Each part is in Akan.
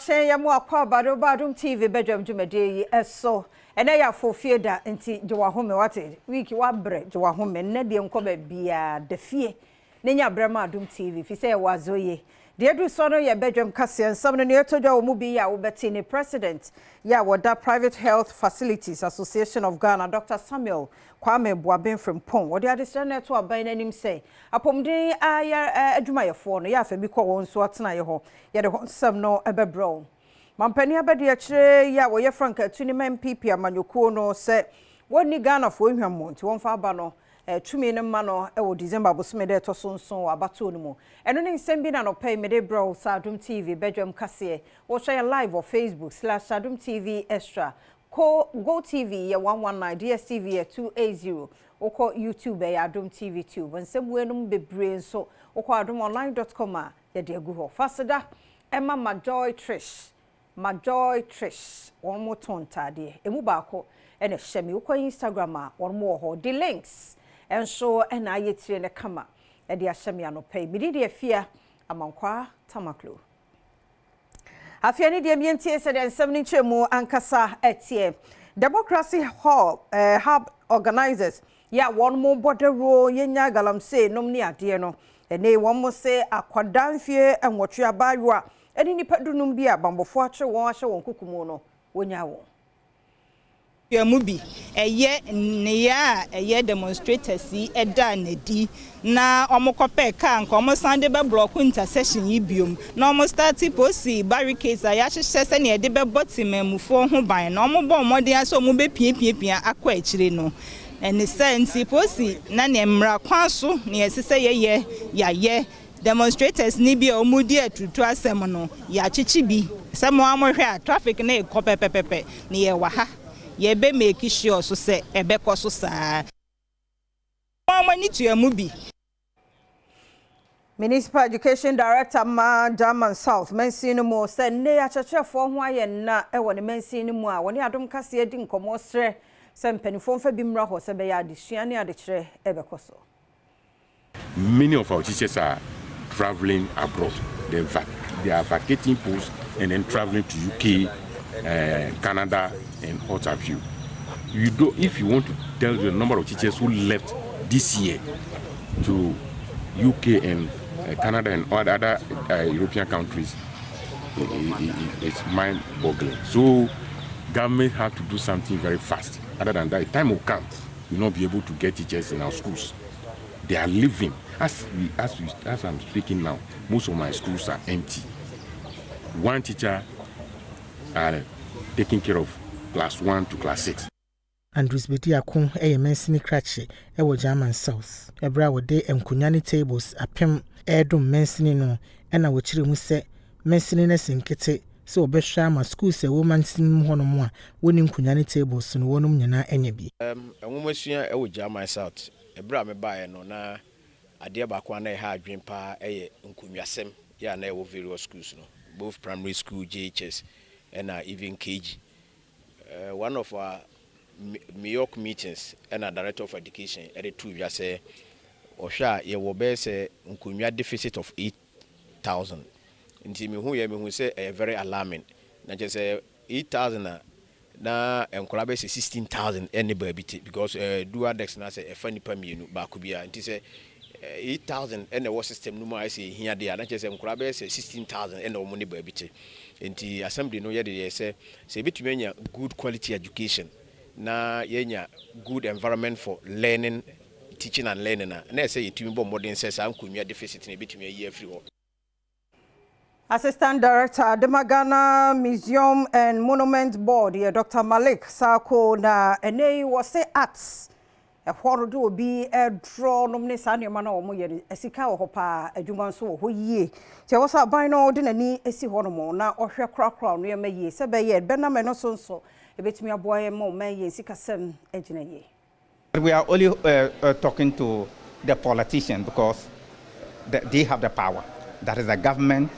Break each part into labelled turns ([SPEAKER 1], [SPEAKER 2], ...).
[SPEAKER 1] Ademakye, yɛ mo akɔ abado ba Adom TV badwam dwumadie yi ɛso. Ɛnɛ yɛ afofie da, nti gye wahome. Wate week wabrɛ, gye wahome. Nnɛ deɛ nkɔ baabiaa, da fie ne nya brɛ ma Adom TV fi sɛ yɛwɔ azoye deɛ edu so no. Yɛ badwam kaseɛ nsɛm no ne ɛtɔ dwa wɔ mu bi a wobɛte ne president yɛ a wɔda Private Health Facilities Association of Ghana, Dr Samuel Kwame Buaben Frimpong, wɔde adesrɛ no ɛto aban n'anim sɛ apɔmuden ayɛ adwumayɛfoɔ no yɛ afa bi kɔ wɔn nso atenaeɛ hɔ. Yɛde hɔ nsɛm no ɛbɛbrɛ wo. Mampanin abɛde akyire yi a wɔyɛ frankaatu ne ma NPP amanyɔkuo no sɛ wɔnni Ghanafoɔ hwammɔ, nti wɔmfa aba no tumi no ma no wɔ December bosome dɛ ɛtɔ so 7 wɔ abatoɔ no mu. Ɛno ne nsɛm bi na nɔpɛ yi mede brɛ wo sɛ Adom TV badwam kaseɛ. Wɔhwɛ yɛn live wɔ Facebook/AdomTVExtra, ko Go TV yɛ 119, DSTV yɛ 280. Wokɔ YouTube, ɛyɛ Adom TV Tube. Nsɛm weinom bebree nso, wokɔ adomonline.com a, yɛde agu hɔ. Faseda ɛma Majoy Trish, Majoy Trish, wɔn mo tɔn ntaadeɛ emu baako ɛna ɛhyɛ mi. Wokɔ Instagram a, wɔn mo wɔ hɔ. De links ɛnso ɛna ayɛ tire ne kama ɛde ahyɛ mi anɔpɛ yi. Mede deɛ fia Amankwa Tamaklo. Afei ne deɛ mientie sɛ deɛ nsɛm no nkyerɛ mu ankasa ɛteɛ. Democracy Hall Hub organisers yɛ a wɔn mo bɔ dawuro yɛnya galamsey nom ne adeɛ no, ɛne wɔn mo se akwadaa mfie 8 abaayewa ɛne nipa 15 bi a bambɔfoɔ akyere wɔn ahyɛ wɔn kuku mu no, wɔnya wɔn.
[SPEAKER 2] Mu bi ɛyɛ nneyɛ a ɛyɛ demonstrators yi ɛda n'adi na wɔn kɔpɛ kaa nka wɔn san de bɛ block intersection yi biom na wɔn start posi barricades a yɛahyehyɛ sɛnea yɛde bɛbɔ temamufoɔ ho ban, na wɔn bɔ mmɔden asɛ wɔn bɛpiapiapia akɔ akyire no. Ɛne sɛ nti posi na nea mmara kwan so nea ɛsɛ sɛ yɛyɛ, yɛayɛ. Demonstrators ni bi a wɔn di atutu asɛm no, yɛakyekye bi. Sɛ mo a mohwɛ a, traffic ne kɔ pɛpɛpɛpɛ ne yɛwɔ ha, yɛbɛ make sure so sɛ ɛbɛkɔ so saa. Wɔn ani tua mu bi.
[SPEAKER 1] Municipal Education Director ma Jaman South mansin no mu sɛ nne akyerɛkyerɛfoɔ ho ayɛ nna ɛwɔ ne mansin no mu a wɔne Adom Kaseɛ di nkɔmmɔ serɛ sɛ mpanimfoɔ mfa bi mmra hɔ sɛ bɛyɛ adesua ne adekyerɛ ɛbɛkɔ so.
[SPEAKER 3] Many of our teachers are traveling abroad. They are vacating posts and then traveling to UK, Canada, and what have you. You do, if you want to tell the number of teachers who left this year to UK and Canada and other European countries, it's mind-boggling. So, government have to do something very fast. Other than that, time will come, we will not be able to get teachers in our schools. They are leaving. As I'm speaking now, most of my schools are empty. One teacher are taking care of class 1 to class 6.
[SPEAKER 4] Andrews Bediako yɛ mansini krakye wɔ German South. Ɛberɛ a wɔde nkonnwa ne tables 1000 ɛredom mansini no, ɛna wɔkyerɛ mu sɛ mansini no asi nkete sɛ wɔbɛhwɛ ama schools a ɛwɔ mansini mu hɔnom a wɔnni nkonnwa ne tables no, wɔnom nyinaa anya bi.
[SPEAKER 5] Nwomasua ɛwɔ German South, ɛberɛ a mebaeɛ no, na adeɛ baako a na ɛha adwen paa ɛyɛ nkonnwasɛm yɛ a na ɛwɔ various schools no, both primary school, JHS ɛna even KG. One of our MIOC meetings ɛna Director of Education ɛde to dwa sɛ ɔhwɛ a, yɛwɔ bɛyɛ sɛ nkonnwa deficit of 8,000. Nti mehu yɛ mehu sɛ ɛyɛ very alarming, na kyerɛ sɛ 8,000 a na nkwadaa bɛyɛ sɛ 16,000 ɛne baabi te, because dual desk na sɛ ɛfa nipa mmienu baako biara, nti sɛ 8,000 ɛna ɛwɔ system no mu a ɛsɛ ehia deɛ a, na kyerɛ sɛ nkwadaa bɛyɛ sɛ 16,000 ɛna wɔn ne baabi te. Nti assembly no yɛde yɛ sɛ ebitumi anya good quality education na yɛnya good environment for learning, teaching and learning a, na ɛsɛ yɛtumi bɔ mmɔden sɛ saa nkonnwa deficit no ebitumi ayi afiri hɔ.
[SPEAKER 1] Assistant Director Adema Ghana Museum and Monument Board yɛ Dr. Malik Sako, na ɛnɛ yi wɔse arts ɛhɔ no de obi ɛdrɔ nom ne saa nneɛma no a wɔyɛ no, sika wɔ hɔ paa, adwuma nso wɔ hɔ yie. Nti ɛwɔ sɛ aban no de n'ani si hɔ nom na ɔhwɛ korakora nneɛma yie sɛ bɛyɛ bɛnam ɛno so nso ɛbɛtumi aboa yɛn ma ɔman yɛn sikasɛm agyina yie.
[SPEAKER 6] We are only talking to the politicians because they have the power. That is the government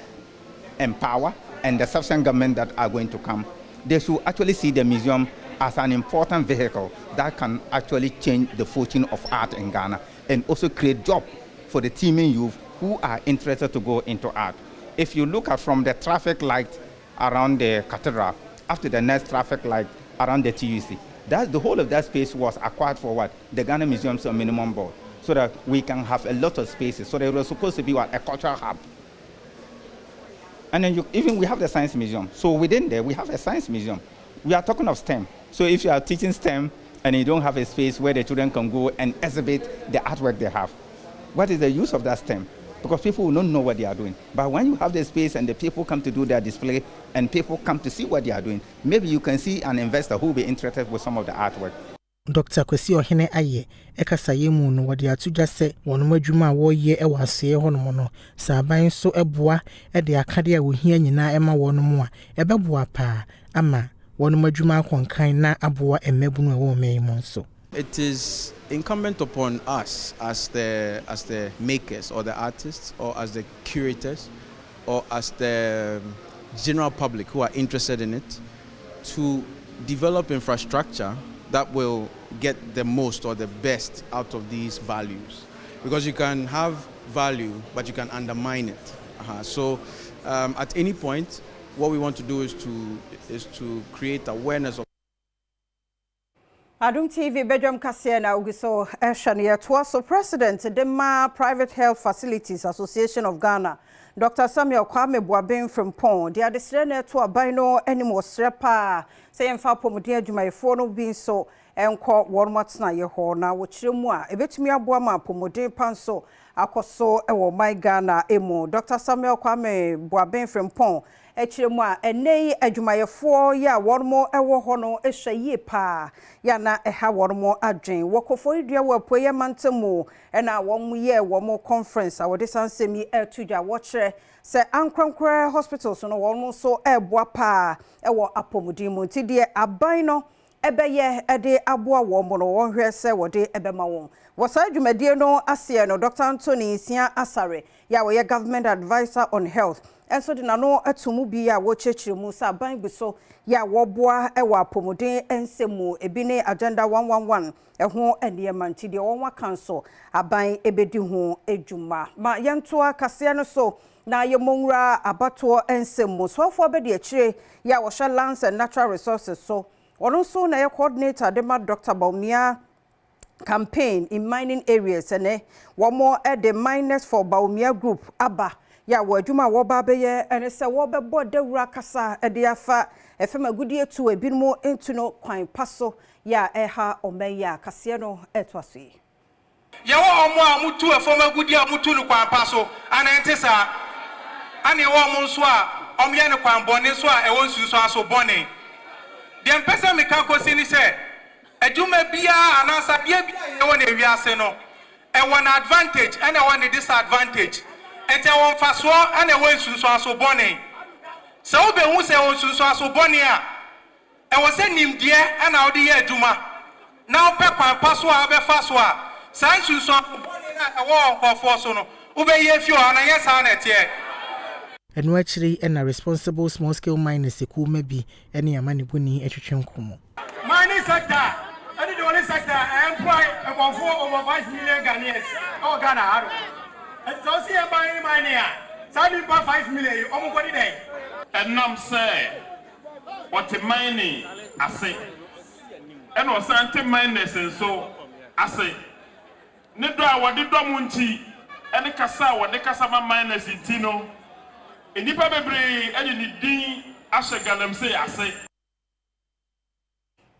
[SPEAKER 6] and power and the subsequent government that are going to come. They should actually see the museum as an important vehicle that can actually change the fortune of art in Ghana and also create jobs for the teeming youth who are interested to go into art. If you look at from the traffic light around the cathedral, up to the next traffic light around the TUC. That's the whole of that space was acquired for what? The Ghana Museums and Minimum Board, so that we can have a lot of spaces. So they were supposed to be what? A cultural hub. And then even we have the science museum. So within there, we have a science museum. We are talking of STEM. So if you are teaching STEM and you don't have a space where the children can go and exhibit the artwork they have, what is the use of that STEM? Because people will not know what they are doing. But when you have the space and the people come to do their display and people come to see what they are doing, maybe you can see an investor who will be interested with some of the artwork.
[SPEAKER 4] Dr. Kwesi Ohene Ayɛ ɛkasaeɛ mu no, wɔde ato dwa sɛ wɔn adwuma a wɔreyɛ wɔ asoeɛ hɔnom no, sɛ aban nso boa de akadeɛ a wɔhia nyinaa ma wɔn mu a, ɛbɛboa paa ama wɔn adwuma akɔnkan na aboa mmabunu a ɛwɔ ɔman yi mu nso.
[SPEAKER 5] It is incumbent upon us as the makers or the artists or as the curators or as the general public who are interested in it to develop infrastructure that will get the most or the best out of these values. Because you can have value, but you can undermine it. So at any point, what we want to do is to create awareness of
[SPEAKER 1] Adom TV bedwam kaseɛ na ogu so ɛhwɛ no. Yɛtoa so. President de ma Private Health Facilities Association of Ghana, Dr. Samuel Kwame Buaben Frimpong, de adesrɛ na ɛto aban no anim. Wɔsrɛ paa sɛ yɛmfa apɔmuden adwumayɛfoɔ no bi nso nkɔ wɔn atenaeɛ hɔ, na wɔkyerɛ mu a ɛbɛtumi aboa ma apɔmuden pa nso akɔ so wɔ ɔman Ghana mu. Dr. Samuel Kwame Buaben Frimpong akyerɛ mu a ɛnɛ yi adwumayɛfoɔ yi a wɔn wɔ hɔ no hwɛ yie paa yɛana ɛha wɔn adwen wɔ Koforidua wɔ Apueɛ mantam mu, ɛna wɔn yɛ wɔn conference a wɔde saa nsɛm yi ɛreto dwa. Wɔkyerɛ sɛ ankorankorɛ hospitals no, wɔn nso ɛreboa paa ɛwɔ apɔmuden mu, nti deɛ aban no ɛbɛyɛ ɛde aboa wɔn no, wɔnhwɛ sɛ wɔde ɛbɛma wɔn. Wɔ saa dwumadie no aseɛ no, Dr. Anthony Nsia Asare yɛ a wɔyɛ government adviser on health ɛnso de n'ano ato mu bi a wɔkyerɛkyerɛ mu sɛ aban gu so yɛ a wɔboa ɛwɔ apɔmuden nsɛm mu, ebi ne Agenda 111 ɛho nneɛma, nti deɛ wɔn aka nso aban ɛbɛdi ho adwuma. Ma yɛntoa kaseɛ no so na yɛmmɔ abatoɔ nsɛm mu. Soafoɔ bɛdi akyire yɛ a wɔhyɛ Lands and Natural Resources so, ɔno nso na ɛyɛ coordinator de ma Dr. Bawumia campaign in mining areas, ɛnɛ wɔn de Miners for Bawumia group aba yɛ a wɔ adwuma a wɔba abɛyɛ ɛne sɛ wɔbɛbɔ dawura kasa de afa ɛfam agudie tu ebinom ntu no kwan pa so yɛ a ɛha ɔman yi a kaseɛ no ɛtoa so yi.
[SPEAKER 7] Yɛwɔ ɔmo a ɔmo ɛfam agudie a ɔmo tu no kwan pa so ana ɛnte saa, ana ɛwɔ ɔmo nso a ɔmo yɛ no kwan bɔne so a ɛwɔ nsunsuanso bɔne. Deɛ mpɛ sɛ meka kɔsi ni sɛ adwuma biara anaasɛ adeɛ biara yɛwɔ no ewiase no, ɛwɔ no advantage ɛna ɛwɔ ne disadvantage, nti ɛwɔ mfasoɔ ɛna ɛwɔ nsunsuanso bɔne. Sɛ wobɛhu sɛ ɛwɔ nsunsuanso bɔne a, ɛwɔ sɛ nimdeɛ ɛna wode yɛ adwuma na wopɛ kwan pa so a wobɛfa so a saa nsunsuanso bɔne no a ɛwɔ nkurɔfoɔ so no wobɛyɛ afi hɔ ana. Nyɛ saa na ɛteɛ.
[SPEAKER 4] Ɛno akyiri ɛna Responsible Small Scale Miners ekuo ma bi ne amanebɔni atwitwe nkɔmmɔ.
[SPEAKER 7] Mining sector ɛne the only sector employ nkurɔfoɔ over 5 million Ghanaians ɛwɔ Ghana ha no. Ɛti sɛ ɔsi yɛn ban mining a, saa nipa 5 million yi, ɔmo nkɔdi dɛn?
[SPEAKER 8] Ɛnam sɛ ɔte mining ase ɛna ɔsan te miners nso ase, ne dɔ a wɔde dɔ mu nti ɛne kasa a wɔde kasa ma miners nti no, nnipa bebree ɛde ne din ahyɛ galamsey ase.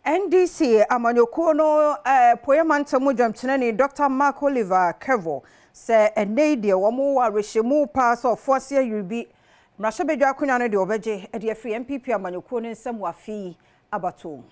[SPEAKER 1] NDC amanyɔkuo no Apueɛ mantam dwamtenani Dr. Mark Oliver Kevor sɛ ɛnɛ yi deɛ wɔn wɔ awerɛhyɛmu paa sɛ Ofoase Ayirebi mmarahyɛbadwa akonnwa no deɛ wɔbɛgye de afiri NPP amanyɔkuo no nsam wɔ afe yi abatoɔ mu.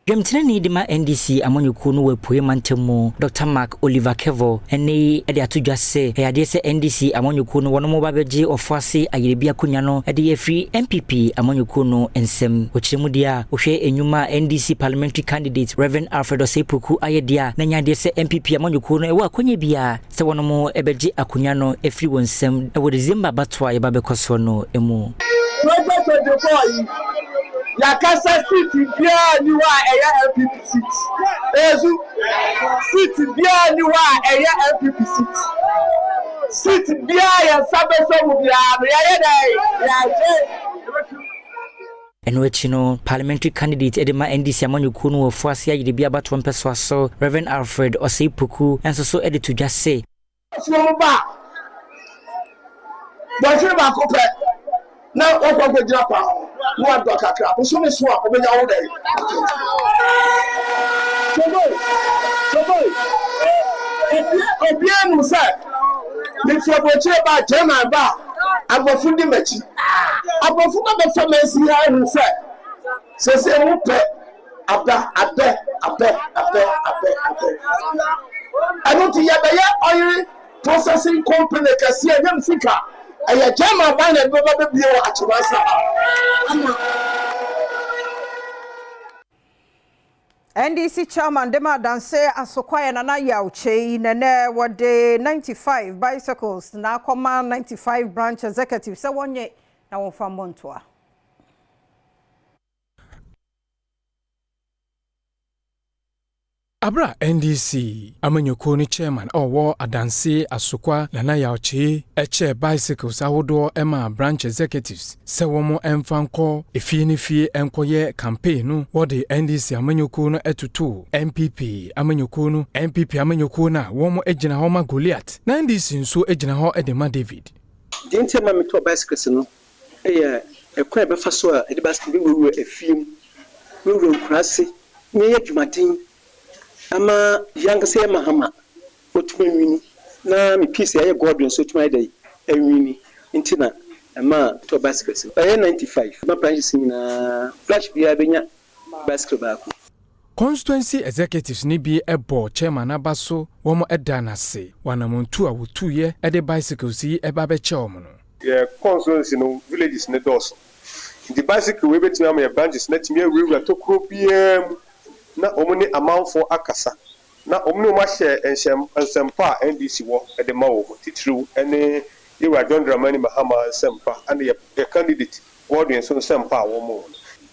[SPEAKER 9] Dwamtenani de ma NDC amanyɔkuo no wɔ Apueɛ mantam mu, Dr. Mark Oliver Kevor, ɛne de ato dwa sɛ ɛyɛ adeɛ sɛ NDC amanyɔkuo no wɔn ba bɛgye Ofoase Ayirebi akonnwa no de afiri NPP amanyɔkuo no nsam. Wɔkyerɛ mu deɛ a wohwɛ enwuma a NDC parliamentary candidate Reverend Alfred Osei Poku ayɛ deɛ a, na nya adeɛ sɛ NPP amanyɔkuo no ɛwɔ akonnwa biara sɛ wɔn bɛgye akonnwa no afiri wɔn nsam ɛwɔ December abatoɔ a yɛba bɛkɔ soɔ no mu.
[SPEAKER 10] 2024 yi, yàkasa seat biara ni hɔ a ɛyɛ NPP seat. Ezu seat biara ni hɔ a ɛyɛ NPP seat. Seat biara yɛn nsa bɛsɔ mu biara no, yɛyɛ dɛ yɛagye.
[SPEAKER 9] Ɛno akyi no, Parliamentary candidate de ma NDC amanyɔkuo no wɔ Ofuase Ayerbi abatoɔ mpɛsoa so, Rev. Alfred Osei Poku nso so de to dwa se,
[SPEAKER 10] Afuom ba a, dɔnhwere baako pɛ na wakɔ akɔgyina kwan ho na wadɔ kakra. Bosome so a, ɔbɛnya wo dɛn? Togo, Togo, obiara nim sɛ mefiri aburokyire ba German ba a, aborɔfo di m'akyi. Aborɔfo ba bɛfa m'asi ha ahu sɛ sese mo pɛ aba abɛ abɛ abɛ abɛ abɛ. Ɛno nti yɛbɛyɛ oil processing company kɛseɛ nyam sika. Ɛyɛ German ban na ɛde bɛba bɛbie wɔ Akyemasa ha. Ama
[SPEAKER 1] NDC chairman de ma Adanse Asokwa Nana Yaw Kyei nene wɔde 95 bicycles na akɔma 95 branch executive sɛ wɔnyɛ na wɔmfa mmɔ ntoa.
[SPEAKER 11] Abra NDC amanyɔkuo no chairman a ɔwɔ Adanse Asokwa Nana Yaw Kyei ɛkyɛ bicycles ahodoɔ ma branch executives sɛ wɔn mfa nkɔ efie ne fie nkɔyɛ campaign no. Wɔde NDC amanyɔkuo no ɛtoto NPP amanyɔkuo no. NPP amanyɔkuo no a wɔn gyina hɔ ma Goliath na NDC nso gyina hɔ de ma David.
[SPEAKER 12] Deɛ nti a ma metɔɔ bicycles no yɛ ɛkwan a ɛbɛfa so a yɛde bicycle bɛwurawura afie mu, wurawura nkuraase na yɛyɛ adwumaden ama yɛn ankasa yɛ Mahama ɔtumi anwini na me peace ɛyɛ Godwin nso ɔtumi ayɛ dɛ anwini nti na ɛma tɔ bicycles no. Ɛyɛ 95 ma branches nyinaa, branch biara bɛnya bicycle baako.
[SPEAKER 11] Constituency executives ni bi bɔ chairman aba so, wɔn da n'ase wɔ anammɔntu a wɔtuiɛ de bicycles yi ba bɛkyɛ wɔn no.
[SPEAKER 13] Yɛ constituency no villages ne dɔɔso nti bicycle wei bɛtumi ama yɛ branches na tumi awurawura tokuro biara mu na wɔn ne amanfoɔ akasa na wɔn ne wɔn ahyɛ nhyɛm nsɛmpa a NDC wɔ de ma wɔn, titiriw ne Yewura John Dramani Mahama nsɛmpa ne yɛ candidate Godwin nso nsɛmpa a wɔn wɔ no.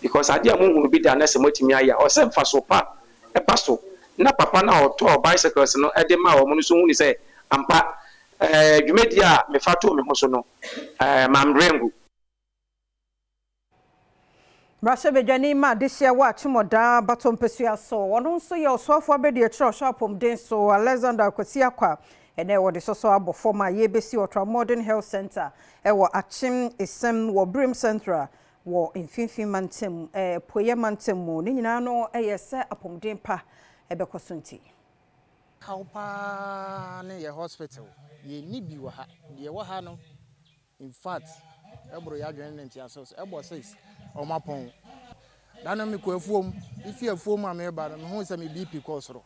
[SPEAKER 14] Because adeɛ a mohunu bi da na sɛ moatumi ayɛ a, ɔsɛ mfaso pa ɛba so na papa no a ɔtɔɔ bicycles no de maa wɔn no nso hunu sɛ ampa dwumadie a mefa too me ho so no mammerɛ ngu.
[SPEAKER 1] Mmarahyɛbadwani ma adehyia wɔ Akyemɔdaa bato mpasua so, ɔno nso yɛ ɔsoafoɔ abɛdi akyerɛ ɔhwɛ apɔmuden so, Alexander Kwasi Akwa, ɛnɛ wɔde sɔsɔ abɔ fam a yɛbɛsi Ultra Modern Health Center ɛwɔ Akyem Esɛm wɔ Birim Central wɔ mfimfini mantam Poyɛ mantam mu. Ne nyinaa no ɛyɛ sɛ apɔmuden pa ɛbɛkɔ so nti.
[SPEAKER 15] Haw paa ne yɛ hospital, yɛnni bi wɔ ha. Deɛ ɛwɔ ha no, in fact, ɛboro yɛ adwene ne nteaseɛ so. Ɛbɔ 6 ɔmo apɔn. Da no mekɔ afuom, mefi afuom a meba no, mehu sɛ me BP kɔɔ soro.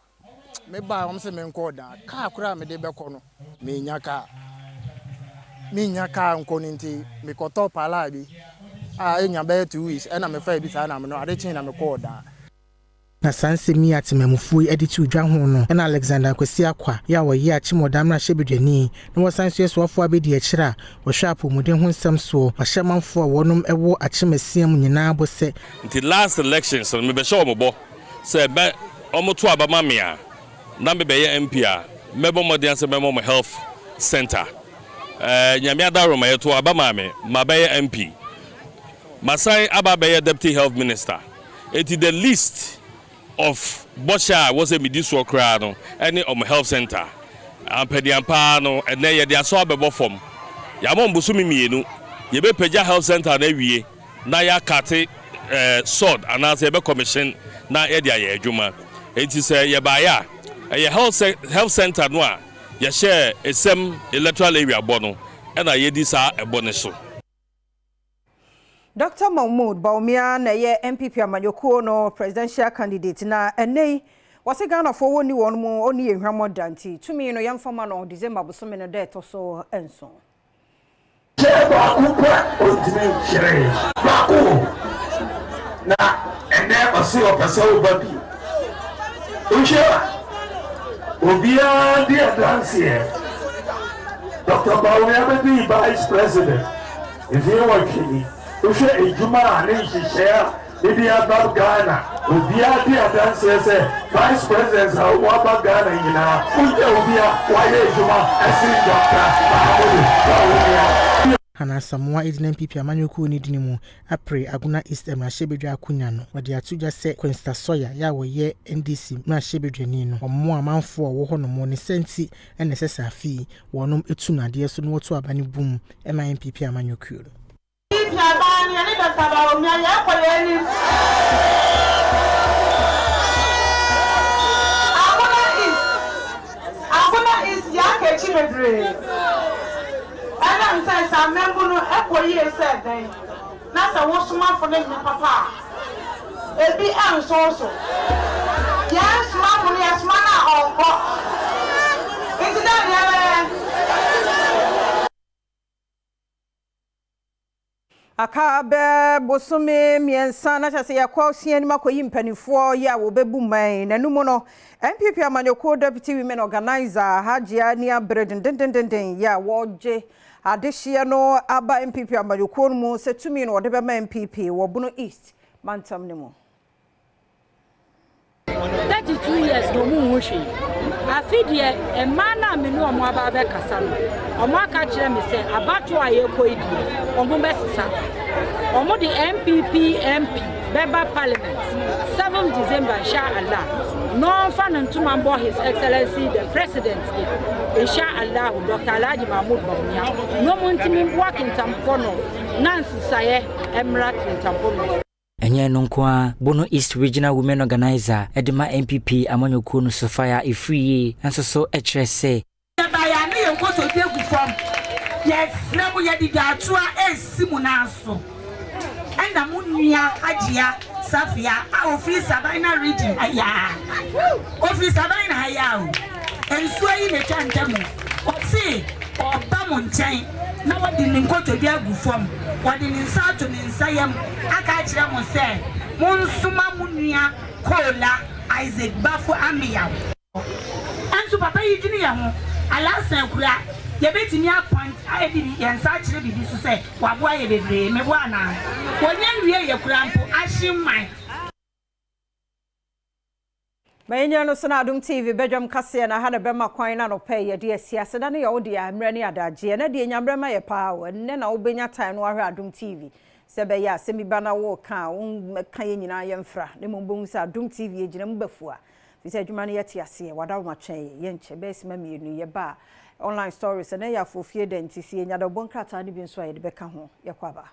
[SPEAKER 15] Mebaa wɔn sɛ menkɔɔ dan. Kaa koraa a mede bɛkɔ no, menya kaa. Menya kaa nkɔ no nti, mekɔtɔ palaa bi a ɛnya bɛyɛ 2 weeks ɛna mefa bi saa na meno ade kyee na mekɔɔ dan.
[SPEAKER 4] Na saa nsɛm yi atemamufoɔ yi de to dwa ho no, ɛna Alexander Kwasi Akwa yɛ a wɔyɛ Akyemɔda mmarahyɛbadwani na wɔsan so yɛ soafoɔ abɛdi akyire a wɔhwɛ apɔmuden ho nsɛm soɔ, wahyɛ amanfoɔ a wɔnom wɔ Akyemasia mu nyinaa bɔ sɛ
[SPEAKER 16] Nti last elections no, mebɛhyɛ wɔn bɔ sɛ bɛ wɔn to aba ma me a na mebɛyɛ MP a, mɛbɔ mmɔden asɛ mɛma wɔn health center. Nyame adaworo ma yɛto aba maa me ma bɛyɛ MP, masan aba abɛyɛ deputy health minister, eti the least of bɔhyɛ a wɔ sɛ medi soɔ koraa no ɛne ɔmo health center ampaniampaa no. Ɛnɛ yɛde asɔ abɛbɔ fam, yɛama mbosome 2, yɛbɛpagya health center no awie na yɛacut sod anaasɛ yɛbɛ commission na yɛde ayɛ adwuma. Eti sɛ yɛbaeɛ a, ɛyɛ health center no a yɛhyɛ Esɛm electoral area bɔ no ɛna yɛdi saa ɛbɔ ne so.
[SPEAKER 1] Dr. Mahmoud Bawumia na ɛyɛ NPP amanyɔkuo no presidential candidate, na ɛnɛ yi wɔse Ghanafoɔ wɔnni wɔn mu ɔnni yɛn hwammɔ da, nti tumi no yɛmfa no December bosome no da ɛtɔ so 7.
[SPEAKER 17] Kyɛ baako pɛ ɔntumi nkyerɛ baako, na ɛnɛ ɔse ɔpɛ sɛ woba bi. Wohwɛ a, obiara di adanseɛ. Dr. Bawumia bɛdii vice president mfeɛ 8 ni. Wohwɛ edwuma a ne nhyehyɛe a ne de aba Ghana, obiara di adanseɛ sɛ vice president a wɔaba Ghana nyinaa, wonyɛ obi a wayɛ adwuma ɛsen Dr. Mahamudu Bawumia.
[SPEAKER 4] Hannah Asamoah gyina NPP amanyɔkuo no dini mu apere Agona East mmarahyɛbadwa akonwa no. Wɔde ato dwa sɛ Quinsta Sawyer yɛ a ɔyɛ NDC mmarahyɛbadwani no, ɔmmoa amanfoɔ a wɔwɔ hɔnom ne saa nti na ɛsɛ sɛ afe yi wɔnom tu no adeɛ so na wɔto aba no bum ma NPP amanyɔkuo no.
[SPEAKER 18] NPP aban no yɛne Dɔkta Bawumia yɛkɔ yɛn anim. Agona East, Agona East yɛaka akyi bebree. Ɛnam sɛ sɛ amambu no kɔ yie sɛ dɛn na sɛ wo somafo no nyɛ papa a, ebi nsɔ wo so. Yɛn somafo no yɛsoma no a ɔnkɔ. Nti dɛn na yɛbɛyɛ?
[SPEAKER 1] Aka bɛ bosome mmiɛnsa na kyerɛ sɛ yɛkɔ sua anim akɔyi mpanimfoɔ yi a wɔbɛbu man na no mu no, NPP amanyɔkuo Deputy Women Organizer Hajia ani abere dendendenden yi a wɔregye adehyeɛ no aba NPP amanyɔkuo no mu sɛ tumi no wɔde bɛma NPP wɔ Bono East mantam no mu.
[SPEAKER 19] 32 years na ɔmo nhu hwee. Afe deɛ mmaa no a me ne ɔmo aba abɛkasa no, ɔmo aka kyerɛ me sɛ abatoɔ a yɛkɔ yi deɛ ɔmo bɛsesa. Ɔmo de NPP MP bɛba parliament 7 December insha Allah na ɔmfa ne ntoma mbɔ His Excellency the President de insha Allah Dr. Alhaji Mahmoud Bawumia na ɔmo ntumi mboa Kintampo North na nsesaeɛ mmra Kintampo North.
[SPEAKER 9] Ɛnyɛ ɛno nko ara, Bono East Regional Women Organiser de ma NPP amanyɔkuo no Sophia Afriyie nso so kyerɛ sɛ,
[SPEAKER 20] Yɛbaeɛ a na yɛn nkotodwe gu fam, yɛresrɛ mo, yɛde dwaatoa resi mo nan so. Ɛna mo nua Hajia Safia a ɔfiri Savannah Region ha yi ara, ɔfiri Savannah ha yi ara o, nsuo yi na ɛtwa ntam o, ɔse ɔreba mo nkyɛn na wadi ne nkotodwe agu fam, ɔde ne nsa ato ne nsa yam aka akyerɛ mo sɛ monsoma mo nua Kola Isaac Bafo Ameyaw. Nso papa yi dwene yɛn ho. Alhassan Akura, yɛbɛtumi a point de yɛn nsa akyerɛ biribi so sɛ waboa yɛ bebree, meboa anaa? Ɔnya nwieɛ koraa mpo, ahye man.
[SPEAKER 1] Ma yɛnyina no so na Adom TV badwam kaseɛ na ha na bɛma kwan na anɔpa yi yɛde asi aseda no yɛ wo dea mmerɛ ne adagyeɛ na deɛ nya mmerɛ ma yɛ paa o ɛnnɛ na wobɛnya time no ahwɛ Adom TV sɛ ɛbɛyɛ a asɛm bi ba na woreka a wommɛka yɛn nyinaa yɛmfra na mmom wobɛhu sɛ Adom TV yɛgyina mu bɛfua firi sɛ adwuma no yɛte aseɛ w'adaworoma twɛn yɛ yɛnkyɛ bɛyɛ sima mmienu yɛba a online stories ɛnɛ yɛ afofie dɛ nti sɛ yɛnya dawubɔ nkrataa no bi nso a yɛde bɛka ho yɛkɔ aba.